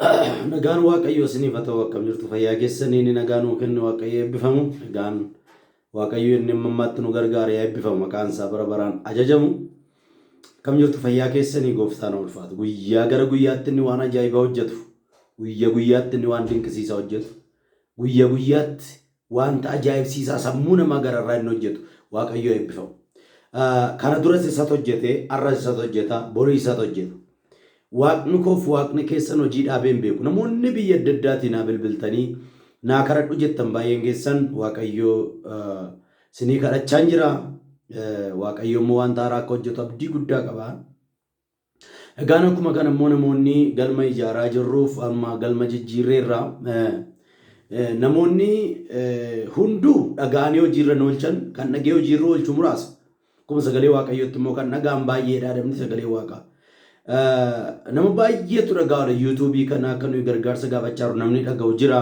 Nagaan Waaqayyoo isiniif haa ta'u akkam jirtu fayyaa keessanii inni nagaa nuu kenne Waaqayyo eebbifamu. Egaan Waaqayyo inni amma ammaatti nu gargaare haa eebbifamu maqaan isaa bara baraan ajajamu. Akkam jirtu fayyaa keessanii gooftaan haa ulfaatu. Guyyaa gara guyyaatti inni waan ajaa'ibaa hojjetu. Guyya guyyaatti inni waan dinqisiisaa hojjetu. Guyya guyyaatti wanta ajaa'ibsiisaa sammuu namaa gararraa inni hojjetu Waaqayyo haa eebbifamu. Kana duras isatu hojjete, har'as isatu hojjeta, boris isatu hojjeta. Waaqni koof waaqni keessan hojii dhaabee hin beeku. Namoonni biyya adda addaatii naa bilbiltanii naa kadhadhu jettan baay'een keessan Waaqayyo sinii kadhachaan jira. Waaqayyo immoo wanta haaraa akka hojjetu abdii guddaa qaba. Egaan akkuma kana immoo namoonni galma ijaaraa jirruuf amma galma jijjiirreerra. Namoonni hunduu dhaga'anii hojiirra hin oolchan kan dhagee hojiirra oolchu muraasa. Akkuma sagalee Waaqayyootti immoo kan dhaga'an baay'eedha namni sagalee Waaqaa. Nama baay'eetu dhaga'aadha yuutuubii kana akka nuyi gargaarsa gaafachaa jiru namni dhaga'u jira.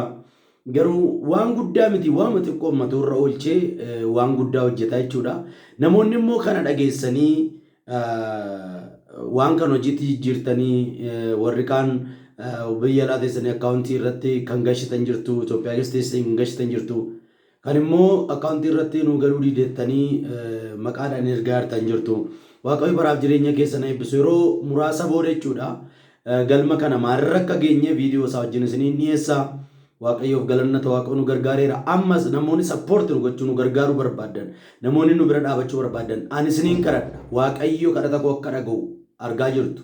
Garuu waan guddaa miti waama xiqqoo ummatu irra oolchee waan guddaa hojjeta jechuudha. Namoonni immoo kana dhageessanii waan kan hojiitti jijjiirtanii warri kaan biyya alaa teessanii akkaawuntii irratti kan gashitan jirtu Itoophiyaa keessa teessanii kan gashitan jirtu. Kan immoo akkaawuntii irratti nuu galuu didettanii maqaadhaan ergaa jirtan jirtu. Waaqayyo baraaf jireenya keessan eebbisu. Yeroo muraasa booda jechuudha. Galma kana maalirra akka geenye viidiyoo isaa wajjin isiniin dhiyeessa. Waaqayyoof galanna ta'u Waaqayyo nu gargaareera. Ammas namoonni sappoorti nu gochuu nu gargaaruu barbaaddan, namoonni nu bira dhaabachuu barbaaddan, ani isiniin kadhadha. Waaqayyo kadhata koo akka dhaga'u argaa jirtu.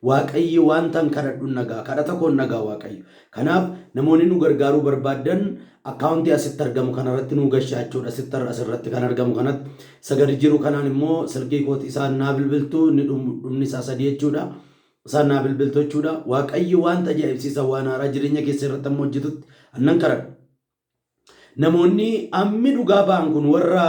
Waaqayyo wantan kadhadhu hin dhaga'a. Kadhata koo hin dhaga'a Waaqayyo. Kanaaf namoonni nu gargaaruu barbaaddan akkaawuntii asitti argamu kanarratti nu gashaa jechuudha. Asitti asirratti kan argamu kanatti. Isa gadi jiru kanaan immoo silkii kooti isaan naa bilbiltu inni dhumni isaa sadii jechuudha. Isaan naa bilbiltu jechuudha. Waaqayyo wanta ajaa'ibsiisaa waan haaraa jireenya keessa irratti amma hojjetutti annan kadhadha. Namoonni ammi dhugaa ba'an kun warra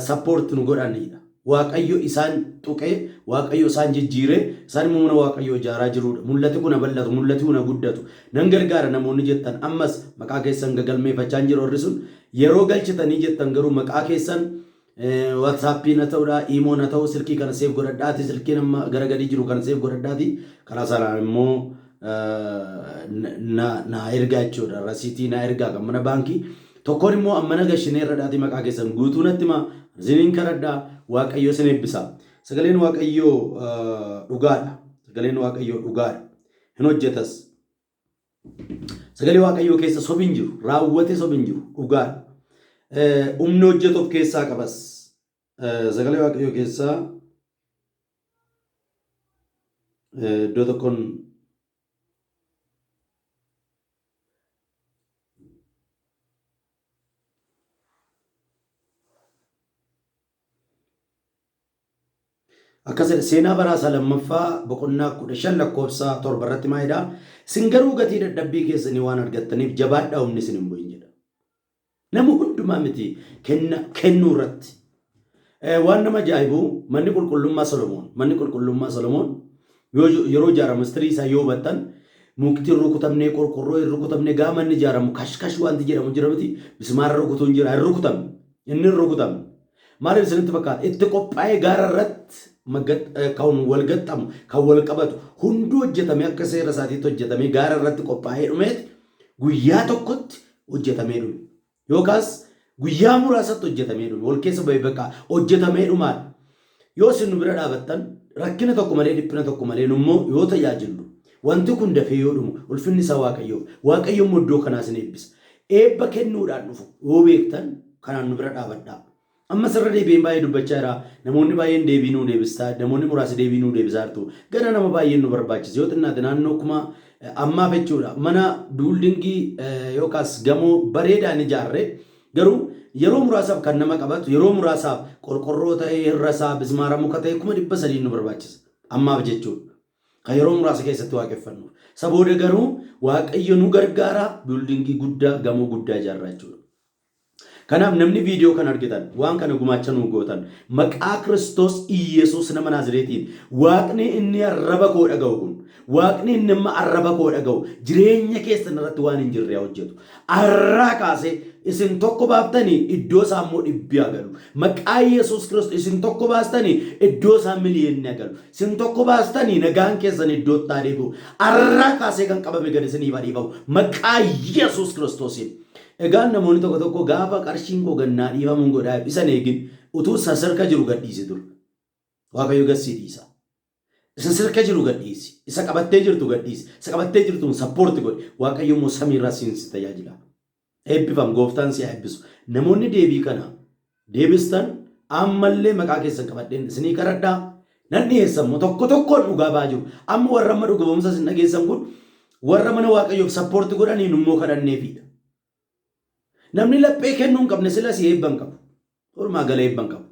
sappoort nu godhanidha. Waaqayyo isaan tuqee, Waaqayyo isaan jijjiiree, isaan immoo mana Waaqayyoo ijaaraa jirudha. Mul'ati kun bal'atu, mul'ati kun guddatu. Nan gargaara namoonni jettan ammas maqaa keessan gagalmeeffachaa hin jiru warri sun. Yeroo galchitanii jettan garuu maqaa keessan WhatsAppiin haa ta'udha, Imoon haa ta'u, silkii kana seef godhadhaati, silkiin amma gara gadii jiru kana seef godhadhaati. Karaa sanaan immoo na ergaa jechuudha. Rasiitii na ergaa kan mana baankii. Tokkoon immoo amma na gashinee irra dhaatii maqaa keessan guutuu natti himaa. Isiniin kadhadhaa Waaqayyo isin eebbisa. Sagaleen Waaqayyoo dhugaadha. Sagaleen Waaqayyoo dhugaadha. Hin hojjetas. Sagalee Waaqayyoo keessa sobi hin jiru. Raawwatee sobi hin jiru. Dhugaadha. Humna hojjetu of keessaa qabas. Sagalee Waaqayyoo keessaa iddoo tokkoon Akkas jedha seenaa baraa isaa lammaffaa boqonnaa 15 lakkoofsa 7 irratti maal jedha? Isin garuu gatii dadhabbii keessanii waan argattaniif jabaadhaa humni isin hin bu'in jedha. Nama hundumaa miti kenna kennuu irratti. Waan nama ajaa'ibu manni qulqullummaa Solomoon manni qulqullummaa Solomoon yoo yeroo ijaaramu istirii isaa yoo hubattan mukti hin rukutamne qorqorroo hin rukutamne gaafa manni ijaaramu kashkash wanti jedhamu jira miti mismaara rukutuun jira hin rukutamne inni hin rukutamne. Maaliif isinitti fakkaata? Itti qophaa'ee gaara irratti kan wal gaxxamu, kan wal qabatu, hunduu hojjetamee akka seera isaatiitti hojjetamee gaara irratti qophaa'ee dhumeeti guyyaa tokkotti hojjetamee dhume. Yookaas guyyaa muraasatti hojjetamee dhume. Wal keessa ba'ee bakka hojjetamee dhumaadha. Yoo isin nu bira dhaabattan rakkina tokko malee dhiphina tokko malee nummoo yoo tajaajillu wanti kun dafee yoo dhumu ulfinni isaa Waaqayyoof. Waaqayyo immoo iddoo kanaa isin eebbisa. Eebba kennuudhaan dhufu yoo beektan kanaan nu bira dhaabadhaa. Ammas irra deebi'een baay'ee dubbachaa jira. Namoonni baay'een deebii nuu deebistaa, namoonni muraasi deebii nuu deebisaa jirtu. Gara nama baay'een nu barbaachisa. Yoo xinnaate naannoo kuma ammaaf jechuudha. Mana biildingii yookaas gamoo bareedaan ijaarre garuu yeroo muraasaaf kan nama qabatu yeroo muraasaaf qorqorroo ta'ee irra isaa bismaara muka ta'e 300,000 nu barbaachisa. Ammaaf jechuudha. Kan yeroo muraasa keessatti waaqeffannuuf. Isa booda garuu Waaqayyo nu gargaara biildingii guddaa gamoo guddaa ijaarraa jechuudha. Kanaaf namni viidiyoo kana argitan waan kana gumaacha nuu gootan maqaa Kiristoos Iyyasuus nama Naazireetiin Waaqni inni arraba koo dhaga'u kun Waaqni inni amma arraba koo dhaga'u jireenya keessan irratti waan hin jirre haa hojjetu. Arraa kaasee isin tokko baaftanii iddoo isaa immoo dhibbi haa galu. Maqaa Yesuus Kiristoos isin tokko baastanii iddoo isaa miliyoonni haa galu. Isin tokko baastanii nagaan keessan iddootti haa deebi'u. Arraa kaasee kan qabame gad isiniif haa dhiifamu. Maqaa Yesuus Kiristoosiin. Egaan namoonni tokko tokko gaafa qarshiin koo gannaa dhiifamuun godhaa isan eegin utuu sasirka jiru gadhiisi dur. Waaqayyo gad sii dhiisa. Isa sirka jiru gadhiisi. Isa qabattee jirtu gadhiisi. Isa qabattee jirtuun sappoorti godhi. Waaqayyo immoo samiirraa siin si tajaajila. Eebbifam gooftaan si haa eebbisu. Namoonni deebii kana deebistan ammallee maqaa keessan qabadheen isinii kadhadhaa. Nan dhiyeessa immoo tokko tokkoon dhugaa ba'aa jiru. Amma warra amma dhuga ba'umsa isin dhageessan kun warra mana Waaqayyoof sappoorti godhaniin immoo kadhanneefiidha. Namni laphee kennuu hin qabne sila si eebba hin qabu. Walumaa gala eebba hin qabu.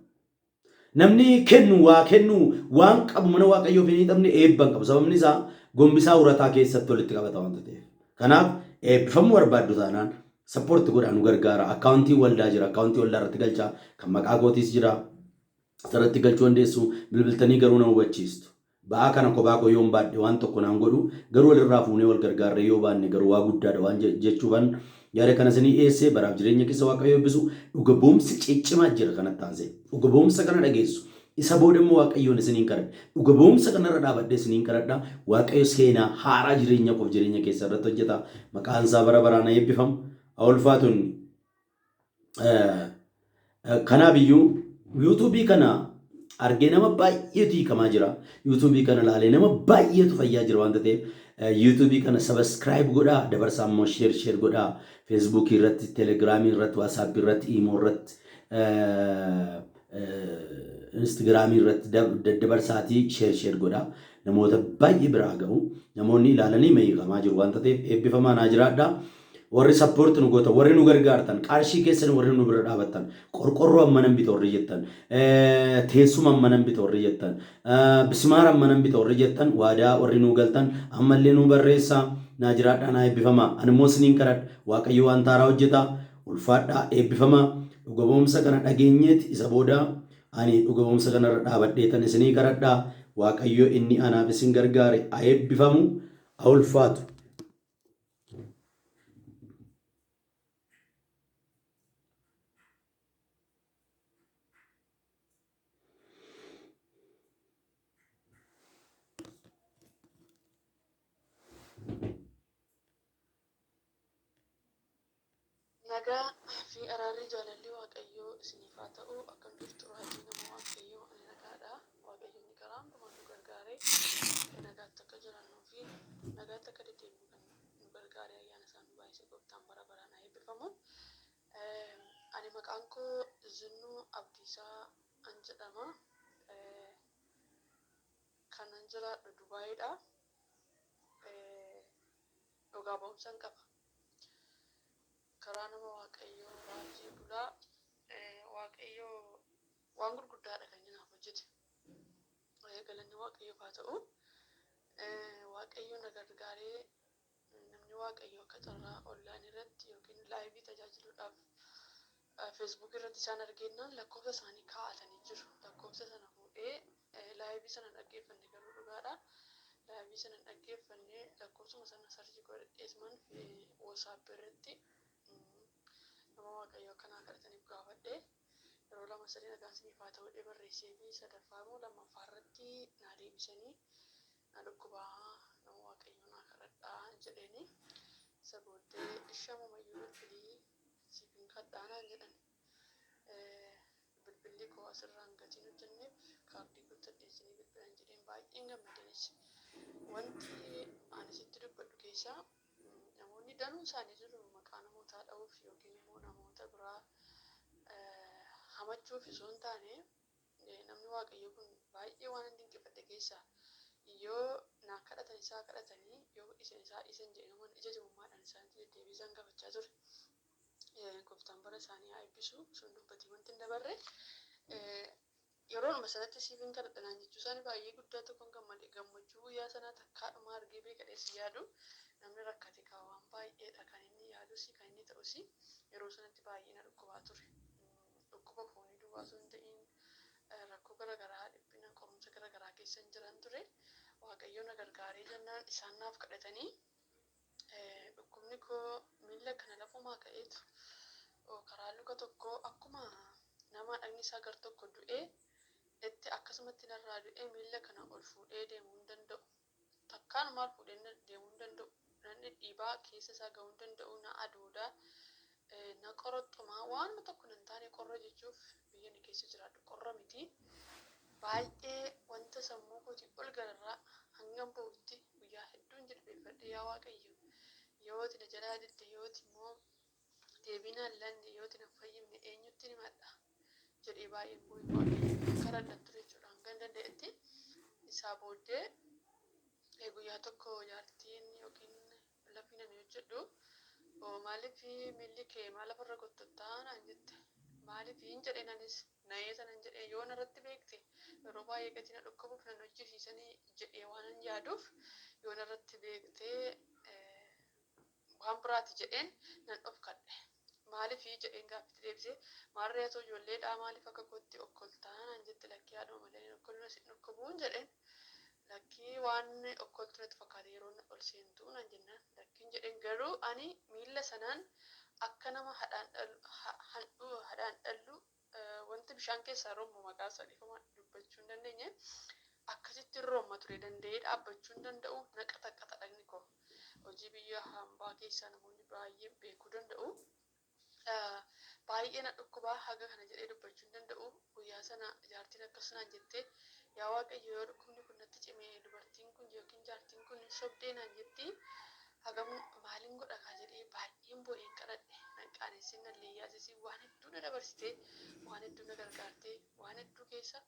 Namni kennu waa kennu waan qabu mana Waaqayyoof hin hiixamne eebba hin qabu. Sababni isaa gombisaa urataa keessatti walitti qabata waanta ta'eef. Kanaaf eebbifamuu barbaaddu taanaan sappoorti godhaa nu gargaara. Akkaawuntiin waldaa jira. Akkaawuntii waldaa irratti galchaa. Kan maqaa kootiis jira. Asirratti galchuu dandeessu. Bilbiltanii garuu na hubachiistu. Ba'aa kana kophaa koo yoon baadhe waan tokko naan godhu, garuu walirraa fuunee wal gargaarree yoo baanne garuu waa guddaadha waan jechuufan yaada kana isinii dhiyeesse. Baraaf jireenya keessa Waaqayyo eebbisu. Dhuga ba'umsi ciccimaa jira kanatti aansee. Dhuga ba'umsa kana dhageessu. Isa booda immoo Waaqayyoon isiniin kadhadha. Dhuga ba'umsa kanarra dhaabadhee isiniin kadhadha. Waaqayyo seenaa haaraa jireenya koof jireenya keessa irratti hojjeta. Maqaan isaa bara baraan haa eebbifamu. Haa ulfaatu inni. Kanaaf iyyuu yuutuubii kana argee nama baay'eetu hiikamaa jira. Yuutuubii kana ilaalee nama baay'eetu fayyaa jira waanta ta'eef yuutuubii kana sabaskiraayib godhaa dabarsaa immoo sheer sheer godhaa feesbuukii irratti telegiraamii irratti waasaappii irratti iimoo irratti instagiraamii irratti daddabarsaatii sheer sheer godhaa namoota baay'ee biraa ga'u namoonni ilaalanii hiikamaa jiru waanta ta'eef eebbifamaa naa jiraadhaa. Warri support nu gootan, warri nu gargaartan, qarshii keessan warri nu bira dhaabattan, qorqorroo ammanan bita warri jettan, teessuma ammanan bita warri jettan, bismaara ammanan bita warri jettan, waadaa warri nu galtan, ammallee nu barreessaa, naa jiraadhaa, naa eebbifamaa. Ani immoo isiniin kadhadha. Waaqayyo waan taaraa hojjeta, ulfaadhaa, eebbifamaa. Dhuga ba'umsa kana dhageenyeeti isa booda ani dhuga ba'umsa kanarra dhaabadheetan isinii kadhadha. Waaqayyo inni anaaf isin gargaare haa eebbifamu, haa ulfaatu. Nagaa fi araarri jaalalli Waaqayyoo isiniif haa ta'u. Akkam jirtu raajii nama Waaqayyoo? Ani nagaadha. Waaqayyo inni karaa hundumaan nu gargaare nagaatti akka jiraannuu fi nagaatti akka deddeebinu kan nu gargaare ayyaana isaan nu baay'ise gooftaan bara baraan haa eebbifamu. Ani maqaan koo Zinnuu Abdiisaa an jedhama. Kanan jiraadhu Dubaayiidha. Dhugaa ba'umsan qaba. Karaa nama Waaqayyoo Raajii Bulaa Waaqayyo waan gurguddaadha kan inni naaf hojjete. Galanni Waaqayyoof haa ta'u. Waaqayyo na gargaaree namni Waaqayyo akka carraa online irratti yookiin live tajaajiluudhaaf Facebook irratti isaan argeennaan lakkoofsa isaanii kaa'atanii jiru. Lakkoofsa sana fuudhee live sana hin dhaggeeffanne garuu dhugaadha. Live sana hin dhaggeeffanne lakkoofsuma sana sarchi godhadheetuman WhatsApp irratti nama Waaqayyo akka naa kadhataniif gaafadhe. Yeroo lama sadii nagaan isiniif haa ta'u jedhee barreessee fi sadaffaa moo lammaffaa irratti naa deebisanii na dhukkubaa nama Waaqayyo naa kadhadhaa jedheeni. Isa booddee ishamumayyuu bilbilii siif hin kadhaa naan jedhan. Bilbilli koo asirraan gatiin hojjenneef kaardii guuttadhee isinii bilbilan jedheen baay'een gammadanis. Wanti ani sitti dubbadhu keessaa namoonni danuun isaanii jiru maqaa namootaa dha'uuf yookiin immoo namoota biraa hamachuuf osoo hin taane namni Waaqayyoo kun baay'ee waan an dinqifadhe keessaa yoo naa kadhatan isaa kadhatanii yoo isin isaa isin jedhe namoonni ija jabummaadhaan isaanitti deddeebi'ee isaan gaafachaa ture. Gooftaan bara isaanii haa eebbisu. Osoo hin dubbatiin wanti hin dabarre. Yeroodhuma sanatti siif hin kadhadha naan jechuu isaanii baay'ee guddaa tokkon gammade. Gammachuu guyyaa sanaa takkaadhuma argee beekadhees hin yaadu. Namni rakkate kaa waan baay'eedha kan inni yaadus kan inni ta'us yeroo sanatti baay'ee na dhukkubaa ture. Dhukkuba foonii duwwaa osoo hin ta'iin rakkoo gara garaa dhiphina qorumsa gara garaa keessan jiran ture. Waaqayyo na gargaaree jennaan isaan naaf kadhatanii, dhukkubni koo miilla kana lafumaa ka'eetu karaa luka tokkoo akkuma nama dhagni isaa gar tokko du'ee itti akkasumatti narraa du'ee, miilla kana ol fuudhee deemuu hin danda'u. Takkaan maal fuudhee deemuu hin danda'u. Nan dhidhiibaa, keessa isaa ga'uu hin danda'u, na adoodaa, na qoroxxumaa, waanuma tokko nan taane. Qorra jechuuf biyya ani keessa jiraadhu qorra miti. Baay'ee wanta sammuu kootii ol gararraa hangam ba'utti guyyaa hedduun jilbeeffadhe, "Yaa Waaqayyo, yooti na jalaa didde, yooti immoo deebii naan laanne, yooti na fayyifne, eenyutti himadha?" jedhee baay'een boo'e. Waaqayyo kadhadhan ture jechuudha hanga danda'etti. Isaa booddee guyyaa tokko jaartiin yookiin lafii nani hojjedhu, "Maaliif miilli kee maal lafarra gottottaa?" naan jette. "Maaliif?" hin jedheen. Anis na'ee sanan jedhee, yoo narratti beekte yeroo baay'ee gatii na dhukkubuuf nan hojjisiisanii jedhee waanan yaaduuf, yoo narratti beektee waan biraati jedheen nan dhofkadhe. "Maaliif?" jedheen gaaffitti deebisee. "Maarree atoo ijoolleedhaa, maaliif akka kootti okkoltaa?" naan jette. "Lakkii, haadhuma malee hin okkoluu, sin dhukkubuun" jedheen. "Lakkii, waan okkoltu natti fakkaate yeroo ol seentuu" naan jennaan, "Lakkiin" jedheen. Garuu ani miilla sanaan akka nama hadhaan dhallu, wanti bishaan keessaa rommu, maqaa isaa dhiifama dubbachuu hin dandeenye, akkasitti romma ture. Danda'ee dhaabbachuu hin danda'u, naqa taqqata dhagni koo. Hojii biyya hambaa keessaa namoonni baay'een beekuu danda'u. Baay'ee na dhukkubaa, haga kana jedhee dubbachuu hin danda'u. Guyyaa sana jaartiin akkas naan jettee, "Yaa Waaqayyo, yoo dhukkubni kun natti cime, dubartiin kun yookiin jaartiin kun sobdee naan jetti, hagam maaliin godha kaa?" jedhee baay'een boo'een kadhadhe. Nan qaanessin, nan leeyyaasisi, waan hedduu na dabarsitee, waan hedduu na gargaartee, waan hedduu keessa,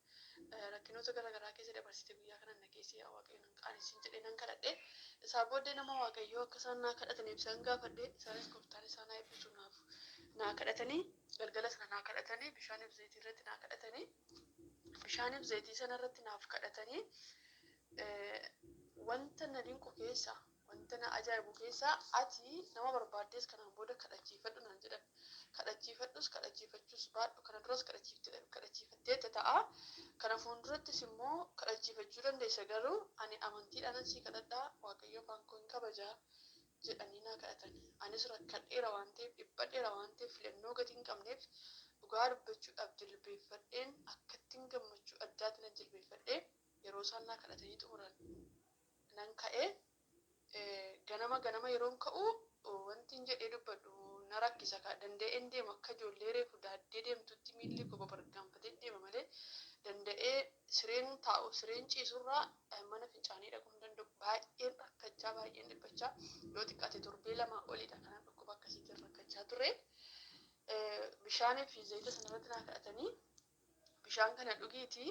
rakkinoota garaagaraa keessa dabarsitee guyyaa kana na geesse, yaa Waaqayyo, nan qaanessin jedhee nan kadhadhe. Isaa booddee nama Waaqayyoo akka isaan naa kadhataniif isaan gaafadhe. Isaanis Gooftaan isaan haa eebbisu, naaf naa kadhatanii, galgala sana naa kadhatanii, bishaaniif zayitii irratti naa kadhatanii, bishaaniif zayitii sana irratti naaf kadhatanii, wanta na dinqu keessa, wanta na ajaa'ibu keessaa, "Ati nama barbaaddees kanaan booda kadhachiifadhu" naan jedhan. "Kadhachiifadhus kadhachiifachuus baadhu, kana duras kadhachiifatteetta ta'a. Kana fuuldurattis immoo kadhachiifachuu dandeessa, garuu ani amantiidhaanan sii kadhadhaa, Waaqayyo afaan koo hin kabajaa" jedhanii naa kadhatan. Anis rakkadheera waan ta'eef, dhiphadheera waan ta'eef, filannoo gatii hin qabneef, dhugaa dubbachuudhaaf jilbeeffadheen, akkattiin gammachuu addaatiin nan jilbeeffadhee, yeroo isaan naa kadhatanii xumuran nan ka'ee, ganama ganama yeroon ka'u wanti hin jedhee dubbadhu na rakkisa. Danda'een deemu, akka ijoollee reefu daaddee deemtutti miilli koo babargaanfatee deema malee, danda'ee sireen taa'u, sireen ciisurraa mana fincaanii dhaquu hin danda'u. Baay'een rakkachaa, baay'een dhiphachaa, yoo xiqqaate torbee 2 oliidha kanaan dhukkuba akkasiitiin rakkachaa ture. Bishaanii fi zayita sanarratti naa kadhatanii, "Bishaan kana dhugiitii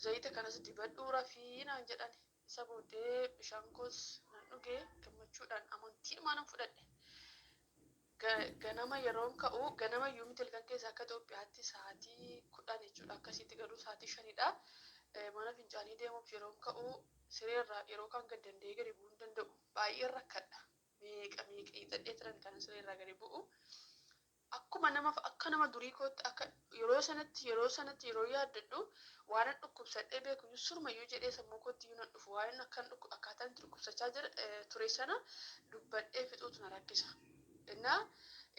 zayita kanas dibadhuu rafii" naan jedhan. Isa booddee bishaan koos nan dhugee, gammachuudhaan amantiidhumaan nan fudhadhe. Ganama yeroon ka'u, ganama iyyuu miti, halkan keessa akka Itoophiyaatti sa'aatii 10 jechuudha. Akkasitti garuu sa'aatii 5dha. Mana fincaanii deemuuf yeroon ka'u, sireerraa yeroo kaan gad danda'ee gadi bu'uu hin danda'u. Baay'een rakkadha. Meeqa meeqa hiixadhee turan kan sireerraa gadi bu'u. Akkuma nama, akka nama durii kootti, akka yeroo sanatti yeroo yaaddadhu, waan an dhukkubsadhee beeku iyyuu surumayyuu jedhee sammuu kootti iyyuu nan dhufu. Waan akkan akkaataan itti dhukkubsachaa jira ture sana dubbadhee fixuutu na rakkisa. Innaa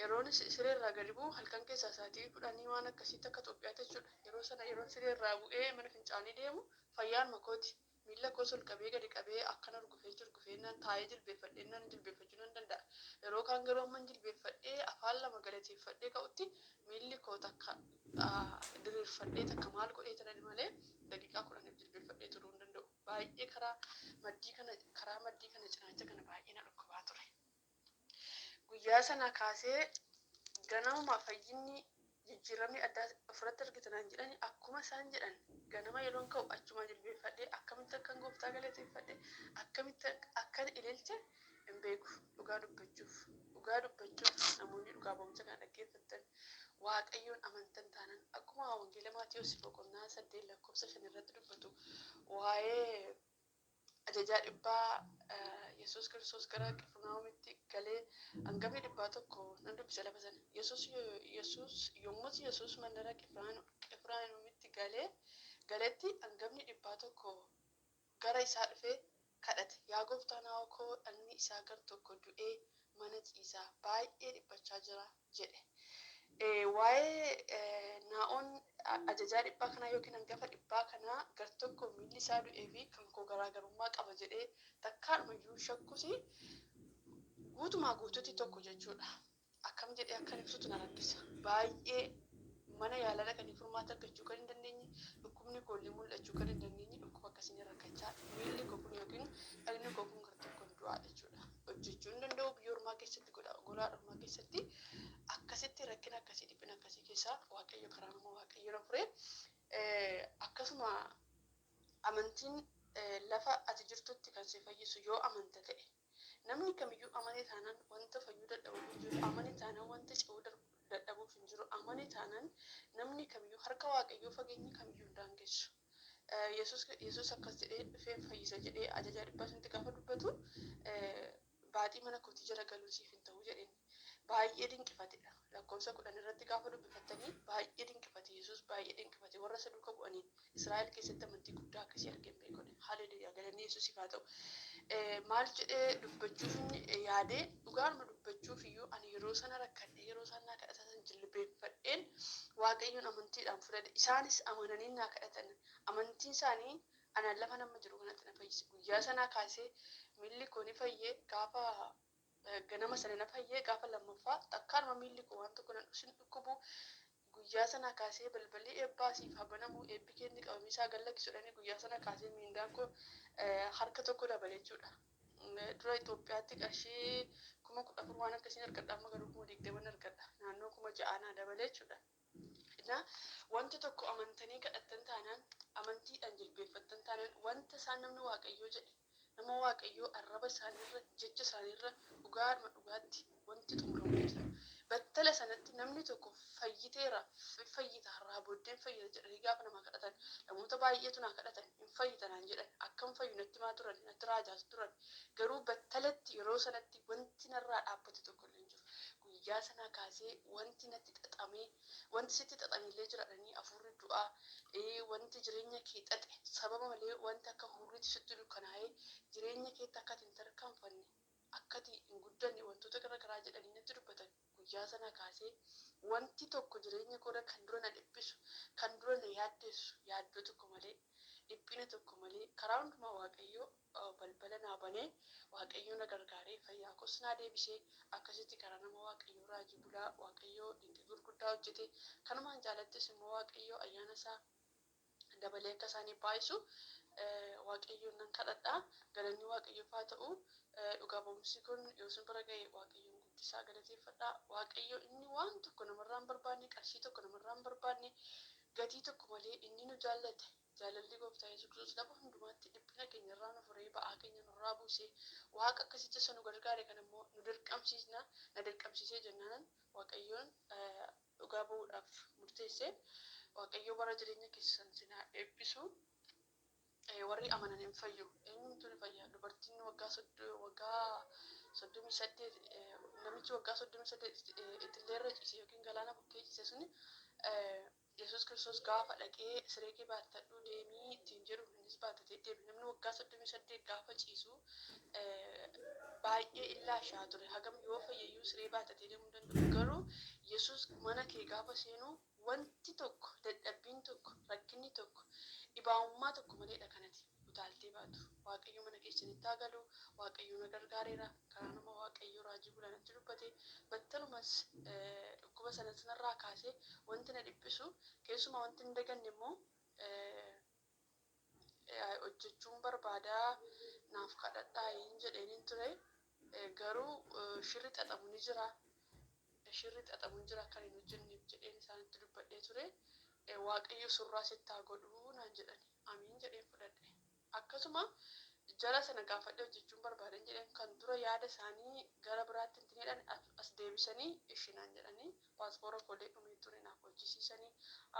yeroon sireerraa gadi bu'u, halkan keessaa sa'aatii 10 waan akkasiitti akka Itoophiyaatti jechuudha. Yeroo sana yeroon sireerraa bu'ee mana fincaanii deemu, fayyaan makooti. Miilla koos ol qabee gadi qabee akkan urgufee jilgufee nan taa'ee jilbeeffadhee nan jilbeeffachuu nan danda'a. Yeroo kaan garuu amman jilbeeffadhee afaan lama galateeffadhee ka'utti, miilli koo takka diriirfadhee, takka maal godhee turan malee, daqiiqaa 10f jilbeeffadhee turuu hin danda'u. Baay'ee karaa maddii kana cinaacha kana baay'ee na dhukkubaa ture. Guyyaa sana kaasee ganamuma fayyinni, jijjiiramni addaa ofirratti argitan jedhani, akkuma isaan jedhan ganama yeroon ka'u achuma jilbeeffadhee, akkamitti akkan Gooftaa galateeffadhe, akkamitti akkan ililche hin beeku. Dhugaa dubbachuuf, namoonni dhugaa ba'umsa kana dhaggeeffattan, Waaqayyoon amantan taanan, akkuma Wangeela Maatiyus boqonnaa 8 lakkoofsa 5 irratti dubbatu, waa'ee ajajaa dhibbaa Yesuus Kiristoos gara Qifirnaahomitti galee, hangafni dhibbaa tokko nan dubbisa lafa sana. Yesuus yommus Yesuus mandara Qifirnaahomitti galee galetti hangafni dhibbaa tokko Gara isaa dhufee kadhate. Yaa gooftaa, naa'oo koo dhagni isaa gar tokko du'ee mana ciisaa baay'ee dhiphachaa jira jedhe. Waa'ee naa'oon ajajaa dhibbaa kanaa yookiin hangafa dhibbaa kanaa gar tokko miilli isaa du'ee fi kan koo garaagarummaa qaba jedhee takkaadhumayyuu shakkusi, guutumaa guutuutti tokko jechuudha. Akkam jedhee akkan ibsutu na rakkisa. Baay'ee mana yaalaa dhaqanii furmaata argachuu kan hin dandeenye, dhukkubni koollee mul'achuu kan hin dandeenye, dhukkuba akkasiin rakkachaa, miilli koo kun yookiin dhagni koo kun gar tokkoon du'aa jechuudha. Hojjechuu hin danda'u. Biyya ormaa keessatti, golaa ormaa keessatti akkasitti rakkina akkasii, dhiphina akkasii keessaa Waaqayyo karaa nama Waaqayyo na fure. Akkasuma amantiin lafa ati jirtutti kan si fayyisu yoo amanta ta'e. Namni kamiyyuu amane taanaan wanta fayyuu dadhabuuf hin jiru, amane taanaan wanta ce'uu dadhabuuf hin jiru, amane taanaan namni kamiyyuu harka Waaqayyoo fageenyi kamiyyuu hin daangessu. Yesuus akkas jedhee, dhufeen fayyisa jedhee ajajaa dhibbaa sanatti gaafa dubbatu, baaxii mana kootii jala galuu siif hin ta'u jedheen. Baay'ee dinqifatedha. Lakkoofsa 10 irratti gaafa dubbifattanii baay'ee dinqifate Yesuus, baay'ee dinqifate warra isa duuka bu'aniin. Israa'el keessatti amantii guddaa akkasii argee hin beekne. Haleluuyaa, galanni Yesuusiif haa ta'u. Maal jedhee dubbachuuf yaadee, dhugaanuma dubbachuuf iyyuu ani yeroo sana rakkadhe, yeroo isaan naa kadhatan jilbeeffadheen Waaqayyoon amantiidhaan fudhadhe. Isaanis amananii naa kadhatan. Amantiin isaanii anaan lafa nama jiru kanatti na fayyise. Guyyaa sanaa kaasee miilli koo ni fayye. Gaafa ganama sana na fayyee, gaafa lammaffaa takkaanuma miilli koo waan tokko nan sin dhukkubu. Guyyaa sanaa kaasee balballi eebbaa siif haa banamu, eebbi kee inni qabamii isaa gad lakkisu jedhanii, guyyaa sana kaasee miindaan koo harka tokko dabale jechuudha. Dura Itoophiyaatti qarshii 14,000 waan akkasiin argadha, amma garuu 20,000 argadha. Naannoo 6,000 naa dabale jechuudha. Wanta tokko amantanii kadhattan taanaan, amantiidhaan jilbeeffattan taanaan, wanta isaan namni Waaqayyoo jedhe, nama Waaqayyoo arraba isaaniirra, jecha isaaniirra dhugaadhuma dhugaatti wanti xumuramu jira. Battala sanatti namni tokko fayyiteera, fayyita, har'aa booddeen fayyita jedhanii gaafa nama kadhatan, namoota baay'eetu naa kadhatan, hin fayyita naan jedhan, akkam fayyu natti himaa turan, natti raajaa turan. Garuu battalatti yeroo sanatti wanti narraa dhaabbate tokko illee hin jiru. Guyyaa sanaa kaasee wanti natti xaxamee, wanti sitti xaxameellee jira jedhanii, hafuurri du'aa, wanti jireenya kee xaxe sababa malee, wanti akka hurriitti sitti dukkanaa'ee jireenya keetti akka ati hin tarkaanfanne, akka ati hin guddanne wantoota gara garaa jedhanii natti dubbatan. Guyyaa sanaa kaasee wanti tokko jireenya koorra kan dura na dhiphisu, kan dura na yaaddeessu, yaaddoo tokko malee, dhiphina tokko malee karaa hundumaa Waaqayyoo balbala naa banee, Waaqayyoo na gargaaree, fayyaa koos naa deebisee, akkasitti karaa nama Waaqayyoo Raajii Bulaa Waaqayyoo dinqii gurguddaa hojjete. Kanumaan caalattis immoo Waaqayyoo ayyaana isaa dabalee akka isaanii baay'isu Waaqayyoon nan kadhadha. Galanni Waaqayyoof haa ta'u. Dhugaa ba'umsi kun yoo isin bira ga'e Waaqayyoon guddisaa galateeffadha. Waaqayyo inni waan tokko namarraa hin barbaanne, qarshii tokko namarraa hin barbaanne, gatii tokko malee inni nu jaallate. Jaalalli Gooftaa Yesuus Kiristoos lafa hundumaatti dhiphina keenya irraa nu furee, ba'aa keenya nurraa buusee, Waaqa akkasitti isa nu gargaare kan immoo nu dirqamsiisna, na dirqamsiisee jennaanan Waaqayyoon dhugaa ba'uudhaaf murteesse. Waaqayyo bara jireenya keessan sinaa eebbisu. Warri amanan hin fayyu. Eenyumtuu ni fayya. Dubartiin waggaa 38, namichi waggaa 38 itillee irra ciise yookiin galaana bukkee ciise suni, Yesuus Kiristoos gaafa dhaqee siree kee baattadhu deemii ittiin jedhu, innis baattatee deeme. Namni waggaa 38 gaafa ciisu baay'ee illaashaa ture. Hagam yoo fayyayyuu siree baattatee deemuu hin danda'u. Garuu Yesuus mana kee gaafa seenu wanti tokko, dadhabbiin tokko, rakkinni tokko, dhibaa'ummaa tokko maleedha kanati utaaltee baatu. Waaqayyo mana keessanitti haa galu. Waaqayyo na gargaareera. Karaa nama Waaqayyo Raajii Bulaanatti dubbate. Battalumas dhukkuba sana sanarraa kaasee wanti na dhiphisu, keessumaa wanti hin daganne immoo, hojjechuun barbaadaa, naaf kadhadhaa hin jedheeniin ture. Garuu shirri xaxamu ni jira. Shirri xaxamu ni jira, akka hin hojjenneef jedheen isaanitti dubbadhee ture. Waaqayyo surraa sitti haa godhuu naan jedhani. Amiin jedheen fudhadhe. Akkasuma jara sana gaafadhee hojjechuun barbaadan jedheen, kan dura yaada isaanii gara biraatti hin jedhan as deebisanii ishi naan jedhanii, paaspoora koolee dhumee ture naaf hojjisiisanii,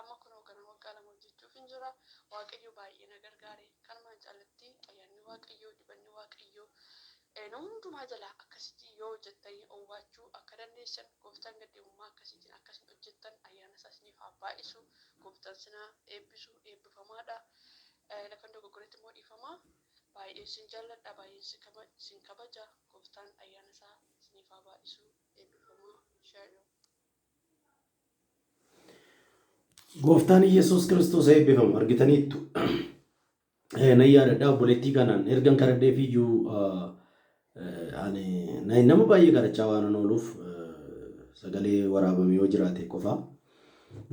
amma kunoo gara waggaa 2 hojjechuuf hin jira. Waaqayyo baay'ee na gargaare. Kanumaan caalatti ayyaanni Waaqayyoo, dibanni Waaqayyoo nama hundumaa jalaa akkasitti yoo hojjettanii owwaachuu akka dandeessan, Gooftaan gaddeemummaa akkasiitiin akkasin hojjettan ayyaana isaa isiniif haa baay'isu. Gooftaan sinaa eebbisu, eebbifamaadha. Lafan dogoggoretti immoo dhiifama. Baay'een sin jaalladha, baay'een sin kabaja. Gooftaan ayyaana isaa isiniif haa baay'isu. Eebbifamaa. Shalom. Gooftaan Iyyasuus Kiristoos eebbifamu argitaniittu. Nan yaadadha obboleettii kanaan ergan kadhadheef iyyuu ani nama baay'ee kadhachaa waan ooluuf sagalee waraabame yoo jiraate qofa.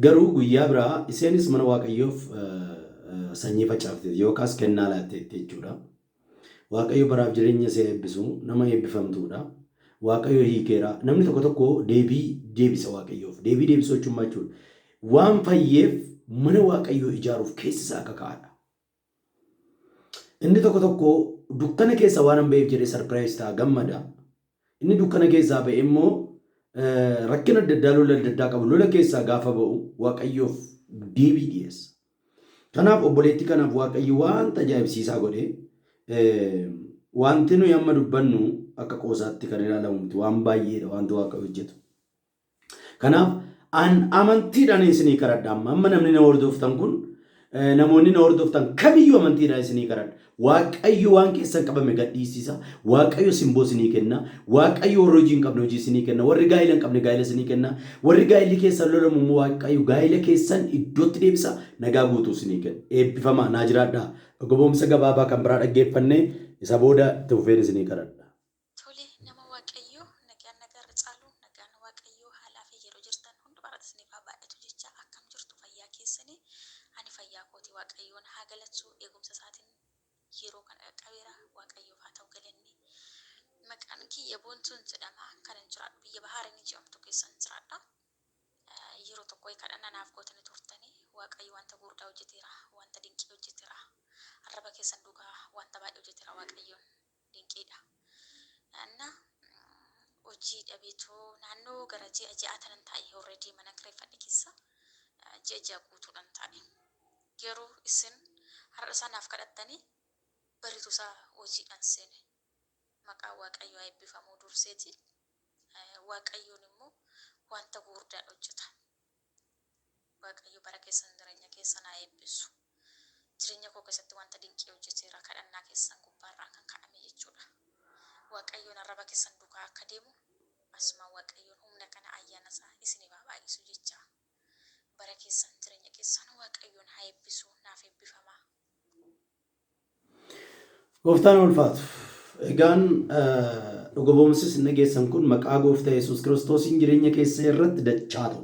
Garuu guyyaa biraa isheenis mana Waaqayyoof sanyii facaafte yookaas kennaa laatteetti jechuudha. Waaqayyo baraaf jireenya ishee eebbisu, nama eebbifamtuudha. Waaqayyo hiikeera. Namni tokko tokko deebii deebisa Waaqayyoof. Deebii deebisuu jechuun maal jechuudha? Waan fayyeef mana Waaqayyoo ijaaruuf keessi isaa kakaadha. Inni tokko tokko dukkana keessa waan hin ba'eef jedhee surprise ta'a, gammada. Inni dukkana keessaa ba'e immoo rakkina adda addaa, lola adda addaa qabu. Lola keessaa gaafa ba'u Waaqayyoof deebii dhiyeessa. Kanaaf obboleettii kanaaf Waaqayyo wanta ajaa'ibsiisaa godhe. Wanti nuyi amma dubbannu akka qoosaatti kan ilaalamu miti, waan baay'eedha wanti Waaqayyo hojjetu. Kanaaf an amantiidhaan isinii kadhadha amma. Amma namni na hordoftan kun, namoonni na hordoftan kamiyyuu amantiidhaan isinii kadhadha. Waaqayyo waan keessan qabame gadhiisisa. Waaqayyo simboo isinii kenna. Waaqayyo warri hojii hin qabne hojii isinii kenna. Warri gaa'ila hin qabne gaa'ila isinii kenna. Warri gaa'illi keessan lolamu immoo Waaqayyo gaa'ila keessan iddootti deebisa. Nagaa guutuu isinii kenna. Eebbifamaa, naa jiraadhaa. Dhuga gabaabaa kan biraa dhaggeeffanne isa booda itti fufeen isinii kadhadha. Tole, nama Waaqayyoo, nagaan nagarra caalu, nagaan Waaqayyoo haalaa fi yeroo jirtan hundumarratti isiniif haa baay'atu jecha. Akkam jirtu, fayyaa keessanii? Ani fayyaa kooti, Waaqayyoon haa galatu. Eegumsa isaatiin yeroo kana qaqqabeera, Waaqayyoof haa ta'u galanni. Maqaan kiyya Boontuun jedhama. Kanan jiraadhu biyya Bahaarinii jedhamtu keessan jiraadha. Yeroo tokko kadhannaa naaf gootanii turtanii, Waaqayyo wanta gurguddaa hojjeteera, wanta dinqii hojjeteera. Arraba keessan duukaa wanta baay'ee hojjeteera Waaqayyoon, dinqiidha. Na hojii dhabeetoo naannoo gara ji'a 6 tanan taa'e, already mana kireeffadhe keessa ji'a 6 guutuudhaan taa'e. Garuu isin har'a isaa naaf kadhattanii bariitu isaa hojiidhaan seene. Maqaa Waaqayyoo haa eebbifamuu durseeti. Waaqayyoon immoo wanta gurguddaa hojjeta. Waaqayyo bara keessan, jireenya keessan haa eebbisu. Jireenya koo keessatti wanta dinqii hojjeteera, kadhannaa keessan gubbaarraan kan ka'ame jechuudha. Waaqayyoon arraba keessan duukaa akka deemu asuma Waaqayyoon humna kana ayyaana isaa isiniif haa baay'isu jecha. Bara keessan, jireenya keessan Waaqayyoon haa eebbisu, naaf eebbifamaa. Gooftaan ulfaatu. Egaan dhuga ba'umsi isin dhageessan kun maqaa Gooftaa Yesuus Kiristoosiin jireenya keessa irratti dachaa ta'u.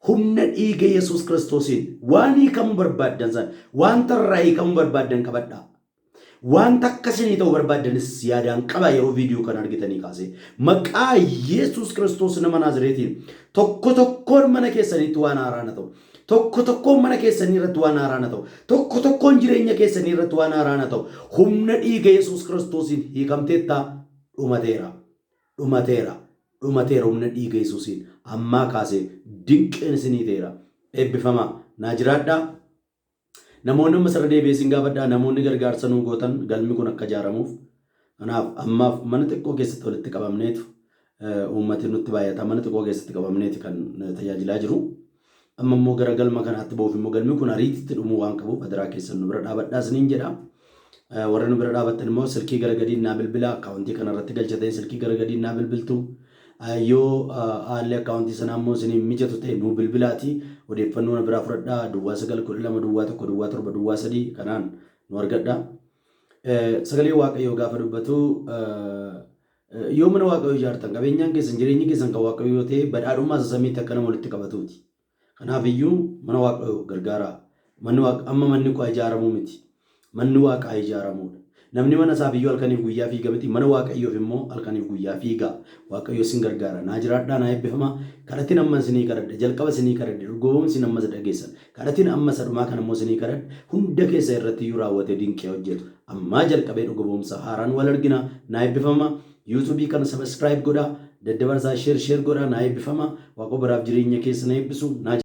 Humna dhiiga Yesuus Kiristoosiin waan hiikamuu barbaaddan sana, wanta irraa hiikamuu barbaaddan qabadhaa. Wanta akkasinii ta'uu barbaaddanis yaadaan qabaa yeroo viidiyoo kana argitanii kaasee. Maqaa Yesuus Kiristoos nama Naazireetiin tokko tokkoon mana keessaniitti waan haaraan haa ta'u. Tokko tokkoon mana keessanii irratti waan haaraan haa ta'u. Tokko tokkoon jireenya keessanii irratti waan haaraan haa ta'u. Humna dhiiga Yesuus Kiristoosiin hiikamteetta, dhumateera. Dhumateera. Dhumateera humna dhiiga Yesuusiin. Ammaa kaasee dinqiin isinii ta'eera. Eebbifamaa. Naa jiraadhaa. Namoonni amma sirra deebi'ee isin gaafadhaa, namoonni gargaarsa nuu gootan galmi kun akka ijaaramuuf. Kanaaf ammaaf mana xiqqoo keessatti walitti qabamneetu, uummati nutti baay'ata, mana xiqqoo keessatti qabamneeti kan tajaajilaa jiru. Amma immoo gara galma kanaatti ba'uuf immoo galmi kun ariititti dhumuu waan qabuuf adaraa keessan nu bira dhaabadhaa isiniin jedha. Warri nu bira dhaabattan immoo silkii gara gadiin naa bilbila, akkaawuntii kanarratti galchatanii silkii gara gadiin naa bilbiltu. Yoo haalli akkaawuntii sanaa immoo isiniin mijatu ta'e nuu bilbilaati odeeffannoo na biraa fudhadhaa, 09 12 01 07 03 kanaan nu argadha. Sagalee Waaqayyoo gaafa dubbatu, yoo mana Waaqayyoo ijaartan, qabeenyaan keessan, jireenyi keessan kan Waaqayyoo yoo ta'e, badhaadhummaa isa samiitti akka nama walitti qabatuuti. Kanaaf iyyuu mana Waaqayyoo gargaaraa. Manni Waaqa amma manni koo ijaaramuu miti. Manni Waaqaa ijaaramuudha. Namni mana isaaf iyyuu halkaniif guyyaa fiiga miti. Mana Waaqayyoof immoo halkaniif guyyaa fiiga. Waaqayyo isin gargaara. Naa jiraadhaa, naa eebbifamaa. Kadhatiin amma isinii kadhadhe. Jalqaba isinii kadhadhe. Dhugoomsi isin amma isa dhageessan. Kadhatiin amma isa dhumaa kan immoo isinii kadhadhe. Hunda keessa irratti iyyuu raawwatee dinqii hojjetu. Ammaa jalqabee dhuga ba'umsa haaraan wal argina. Naa eebbifamaa. YouTubeii kana subscribe godhaa. Daddabarsaa, share share godhaa. Naa eebbifamaa. Waaqa baraaf jireenya keessa na eebbisu. Naa